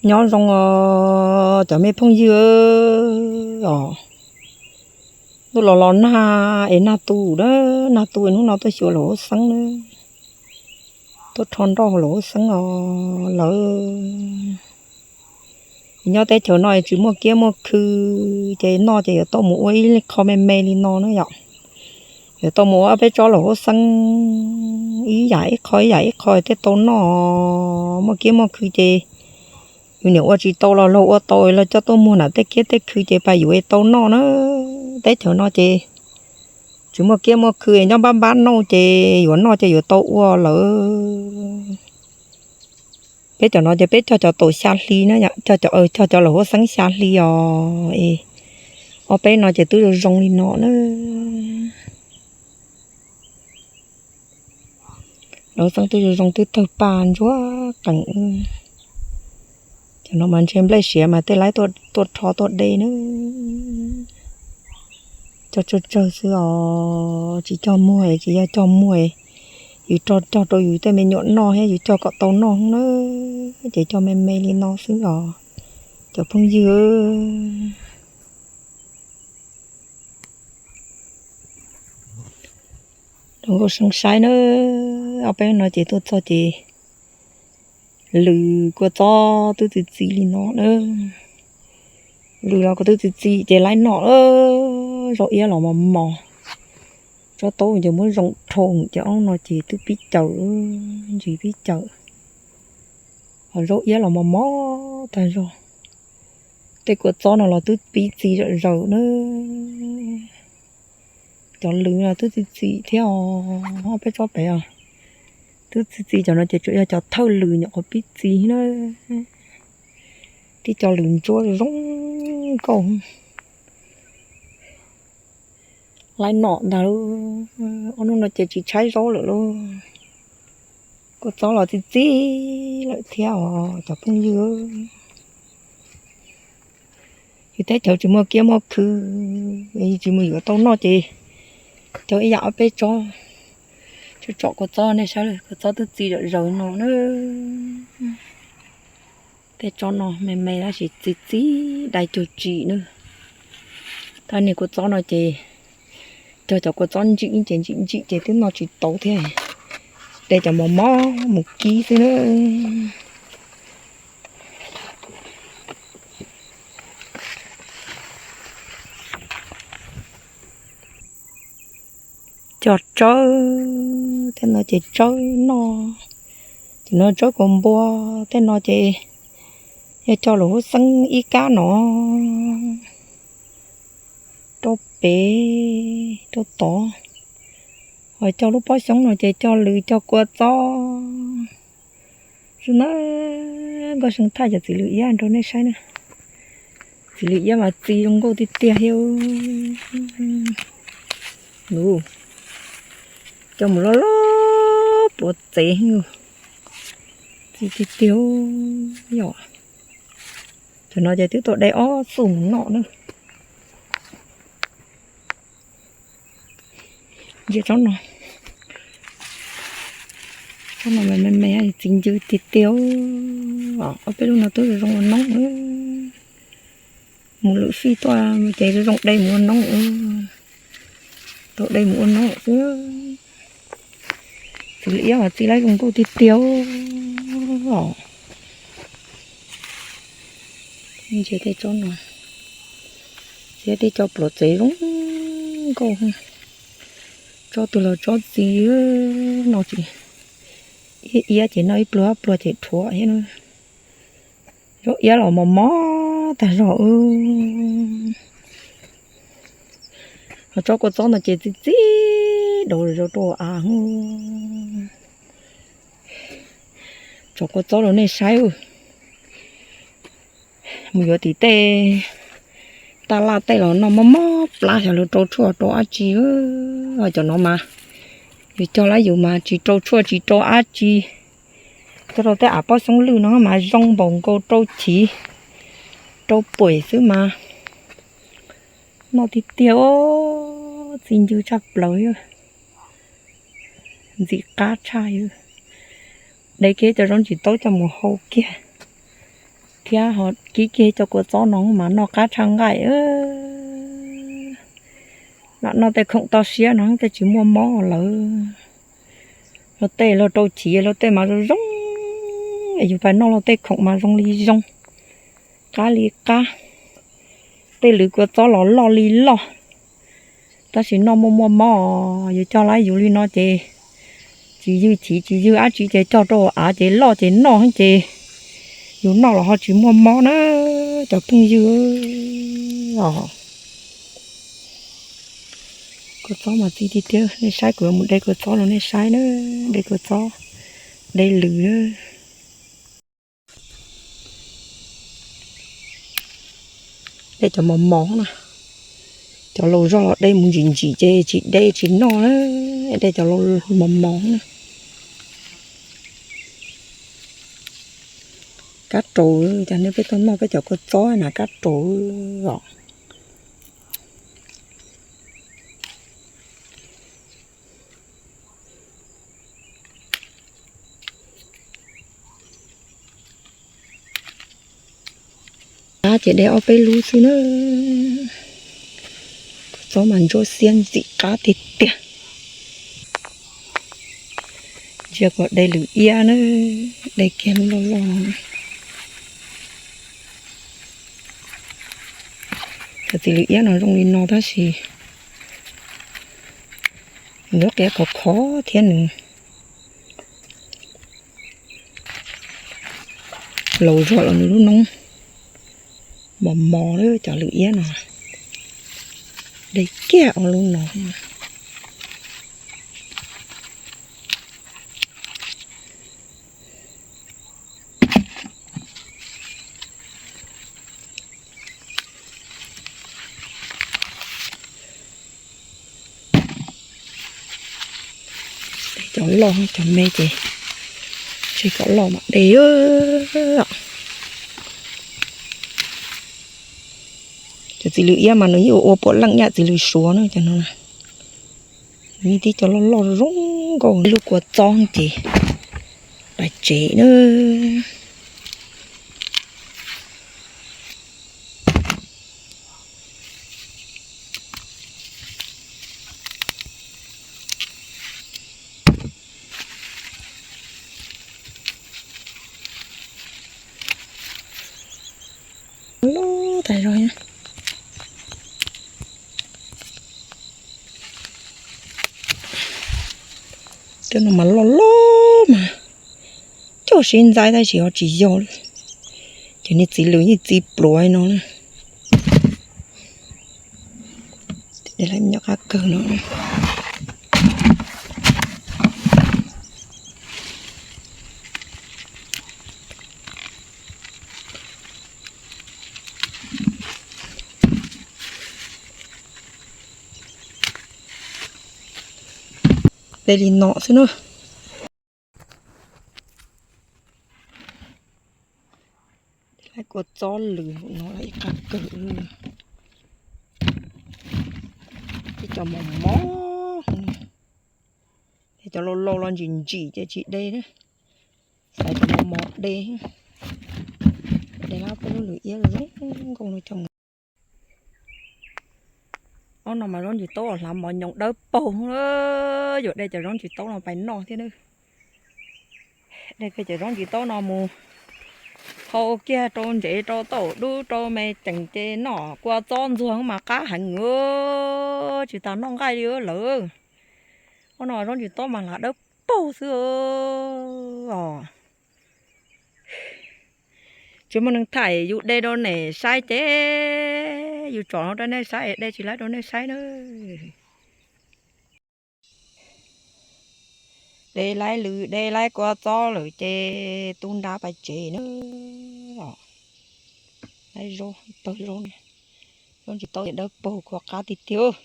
Nyob zoo os cov me phooj ywg os, ntuj los los nag es nag tu na, nag tu es hnub no tuaj xyuas Laum Huab Xeeb na, tuaj rho nroj Laum Huab Xeeb os lawm. Nyob teb chaws no tsis muaj kiab muaj khw, ces noj ces yuav tau mus ua ib qho me me li no na yom. Yuav tau mus ua ob peb tsob Laum Huab Xeeb ib yam ib qho ib yam ib qho thiaj tau noj. Muaj kiab muaj khw ces yus niam ua tsis tau los luag ua tau los coj tuaj muag nram tej kiab tej khw ces pab yuav tau noj na. Teb chaws no ces tsis muaj kiab muaj khw, nyob npab npab nauj ces yuav noj ces yuav tau ua lawm. Peb cov no ces peb cog cov taum xya hli na, cog cov Laum Huab Xeeb xya hli os. Ob peb no ces twb zoo zoo li no na. Laum Huab Xeeb twb zoo zoo twb tawg paj ntsuag qees. Cov no mas ntshe nplej siav mas tej laib tuaj rho tuaj de na. Cog tsawg tsawg xwb os, tsis cog muag, tsis yog cog muag yus rho cog rau yus tej me nyuam noj thiab yus cog kom tau noj na. Ces cog me me li no xwb os cov phooj ywg. Rau nkauj seeb saib na, ob peb no ces tuaj txog ces lws kua txob twb txi txiv li no na. Lws los kua twb txi txiv ces laib noj, zaub iab los mos mos. Tsob taub ces muab zoo dhau ces ob no ces twb pib cawm, ntsis pib cawm. Ho zaub iab los mos mos tag zog. Tej kua txob no los twb pib txi zom zaws na. Cov lws no twb txi txiv thiab os, ob peb tsob pem os. Twb txi txiv, cov no ces tsuas yog cov thawj lws nyuam qhuav pib txi na. Tib co lws ntsuab zoo nkauj. Laib nom ntag lauj, ob hnub no ces tsis tshaib zaub lawm lauj. Kua txob los txi txiv lawm thiab os cov phooj ywg. Yus teb chaws tsis muaj kiab muaj khw, yus tsis mus yuav tau noj ces cog ib yam ob peb tsob. Tsom tsom kua txob nej saib, kua txob twb txi zom zaws no na. Tej tsob no me me tab sis txi txiv dai cuag tsim na. Tab niag kua txob no ces cog cov kua txob ntsim ces ntsim ntsim ces twb noj tsis tau thiab. De cov mos mos mus kib xwb na. Cog tsawb, tej no ces tsawb noj, ces no tsawb kua npua, tej no ces yog cog lus hub xeeb ib kab no rau pem rau tod. Ho cog lub pob xyoob no ces cog lws cog kua txob xwb na. Nkauj seeb thaij cov txiv lws iab rau nej saib na. Txiv lws iab mas txi zoo nkauj tiag tiag thiab. Cog mus loj loj pluav txev, txi tiag tiag. Yog cov no ces twb tau de ob xub mus noj na. Ntsia tsob no, tsob no me me txi ncw tiag tiag. Ob peb lub no twb zoo ua noob. Mus lwm fij tuaj ces zoo de mus ua noob. Tau de mus ua noob xwb. Txiv lws iab mas txi laib zoo nkauj tiag tiag os. Ntsia tej tsob no, thiab tej tsob pluav txev zoo nkauj. Tsob twg los tsob txi no ces iab iab ces noj ib pluag ob pluag ces rhuav thiab. Zaub iab los mos mos tag zog. Ho tsob kua txob no ces txi txi daus zog rau av. Tsob kua txob rau nej saib. Mus yuav tim tej taj laj tej los noj mob mob plab xyov lawv rau tshuaj rau dab tsi. Ho cov no mas yus cog lawm yus mas tsis rau tshuaj tsis rau dab tsi. Coj rau tej av pob xyoob lwj no mas zoo npaum nkaus rau chiv rau puam xwb mas. Noj tiag tiag, txi ncw tshaj plaws. Ntxim qab tshaj. De kiag cov zaub ntsis taub coj mus hau kiag Thiab ho kib kiag cov kua txob no mas noj qab tshaj nqaij. Lam noj tej khoom toj siab no tej tsis muaj mob lawm. Luag tej luag rau chiv luag tej mas zoo zoo, yus pais noj luag tej khoom mas zoo li zoo, qab li qab. Tej lwm kua txob los loj li loj, tab sis noj muaj muaj mob. Yus cog lawm yus li no ces tsis ywg chiv tsis ywg dab tsi ces cog rau av ces loj ces noj ces yus noj los ho tsis muaj mob na cov phooj ywg os. Kua txob mas txi tiag tiag, nej saib kuv yuav mus de kua txob rau nej saib na, de kua txob, de lwm. De cov mos mos na, cov laus zog los de mus ntsim ntsim ces tsis de tsis noj na, de cov laus mos mos na. Kab raus, cas nej peb tuaj noj peb cov kua txob na kab raus os. Qab ces de ob peb lub xwb na. Kua txob mas ntsuab xiab ntxim qab tiag tiag. Ntsia kom de lwm iab na, de kiag lub loj loj no. Cov txiv lwm iab no zoo li no tab sis nws lub qia khov khov thiab nws laus zog los nws lub noob mos mos lawm. Cov lwm iab no de kiag ob lub no. De cov loj cov me ces tseg kom loj mam de. Cov txiv lwm iab mas nws yeej ua puav leej ib yam txiv lwm suav na cov no. Nws yeej tib cov loj loj zoo nkauj. Lub kua txob ces pais tsev na. Loj tas zog. Cov no mas loj loj mas coj sib ntxaib tab sis ho tsis yog li. Ces niag txiv lwm yeej txi pluav no na. Qab kawg no. De li no xwb na. Lawv kua txob lwm no ib qab kawg. Cov mos mos, cov laus laus los ntsim ntsim ces tsis de, xaiv cov mos mos de. De lab peb lub lwm iab zoo nkauj no coj mus. Ob no mas zaub ntsis taub hlav mov nyoos dawb paug, yuav de cov zaub ntsis taub no pais noj thiab. De kiag cov zaub ntsis taub no mus thau kiag rau ntsev rau tauj dub rau me ceem ces noj kua txob ntxuag mas qab heev, tsis tas noj nqaij li lawm. Ob no zaub ntsis taub mas hlav dawb paug xwb os. Tsis muaj neeg thaij yus de rau nej saib ces yus tsom no rau nej saib, de tsis laib rau nej saib na. De laib lwm de laib kua txob lawm ces tu nra pais tsev na. Laib zaub, pawg zaub, zaub ntsis taub dawb paug kua qab tiag tiag.